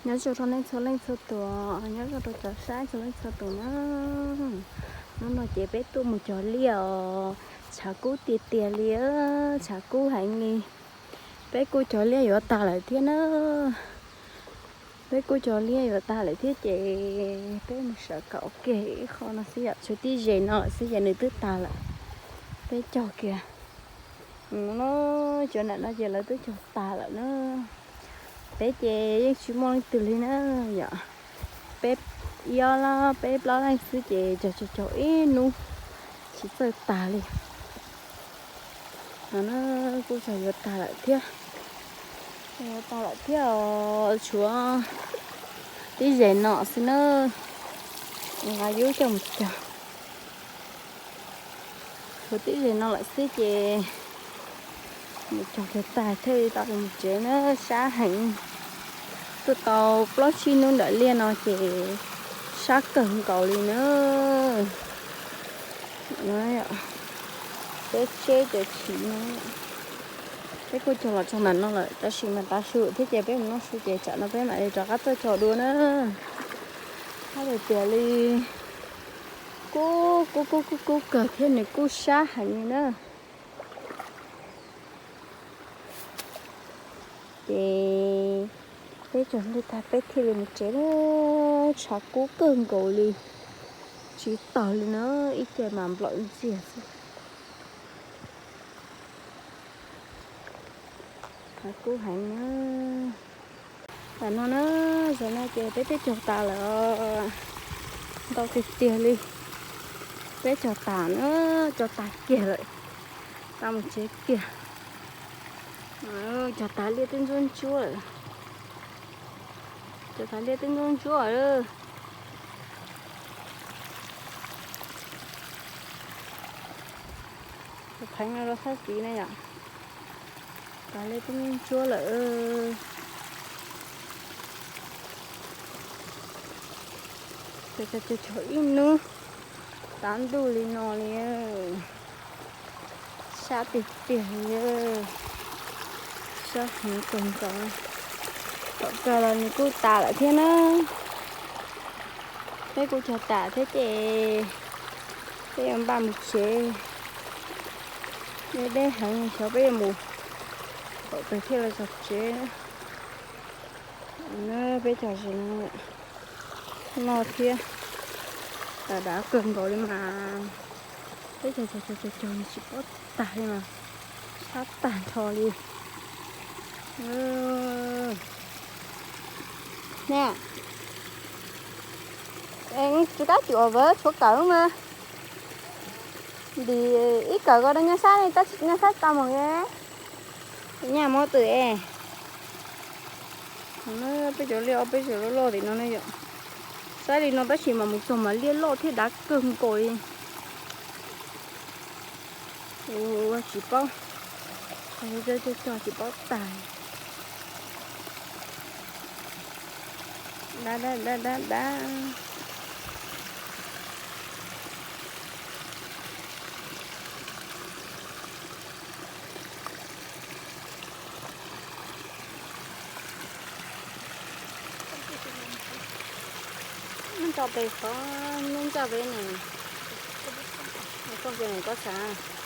Nyob zoo rau nej txhua leej txhua tus, nyob zoo rau cov saib txhua leej txhua tus na. Hnub no ces peb tuaj mus cog liaj os, tshav kub tiag tiag li, tshav kub heev li. Peb kuj cog liaj yuav tag lawm thiab na. Peb kuj cog liaj yuav tag lawm thiab ces peb mus sawv kom ua ke ib qho no xwb yom, tshuav tib zes no lawm xwb ces nws twb tag lawm. Peb cog kiag, cov nram no ces lawv twb cog tag lawm na. Peb ces yeej tsis muaj leej twg li na yom. Peb ib ob peb plaub leej xwb ces cog cog cog ib hnub tsis txawj tag li. No na, kuj cog yuav tag lawm thiab. Yuav tag lawm thiab os, tshuav tib zes no xwb na. Nqa yub coj mus cog. Tshuav tib zes no lawm xwb ces mus cog cog tag thiaj li tau mus tsev na, sab heev. Tuaj tau plaub tsib hnub nram liaj no ces sab kawg nkaus li na. Peb tsheb cov chiv no, peb kuj cog los txog ntawm no lawm tab sis mas tav su thiab ces peb mus noj su ces tsam no peb mam li rov qab tuaj cog dua na. Sab tiag tiag li, kub kub kub kub kub kawg thiab nws kuj sab heev li na. Ces peb cog nplej tag peb thiaj li mus tsev na, tshav kub kawg nkaus li, tsis tawg li na, ib ce mas nplaum ntxiag xwb. Tshav kub heev na. Tam no na, zaum no ces peb twb cog tas lawm, ntau tiag tiag li. Peb cog tas na, cog tas kiag lawm, tau mus tsev kiag. Cog tas liaj twb ntsuab ntsuab lawm, cog tas liaj twb ntsuab ntsuab lawm. Pheev no rau sab tid na yom. Tas liaj twb ntsuab ntsuab lawm. Cog cog cog ib hnub tav ntuj li no li. Sab tiag tiag li, sab heev kawg nkaus. Tom kawg los nws kuj tas lawm thiab na. Peb kuj cog tas thiab ces peb yuav npaj mus tsev. Deb deb heev, xyov peb yuav mus tom twg thiaj li txog tsev. Peb cog zis no thiab, dav dav kawg nkaus li mas. Peb cog cog cog cog tsis paub tag li mas, sab tag nrho li. Nè, tsov kab cuam vawv tshuav kawm mas. Ntim ib kawm ko rau nyob sab, nyob sab tau mus. Nyaj muab twm es. Peb cov liaj ob peb cov loj loj tim no ne yom. Saib li no tab sis mas mus txog mas liaj loj thiab dav kawg nkaus li. Ua tsis paub, cog cog tsis paub tag. Dab dab dab dab dab. Nyob tso pem qhov, nyob tso pem ne. Koj ces nws koj xav.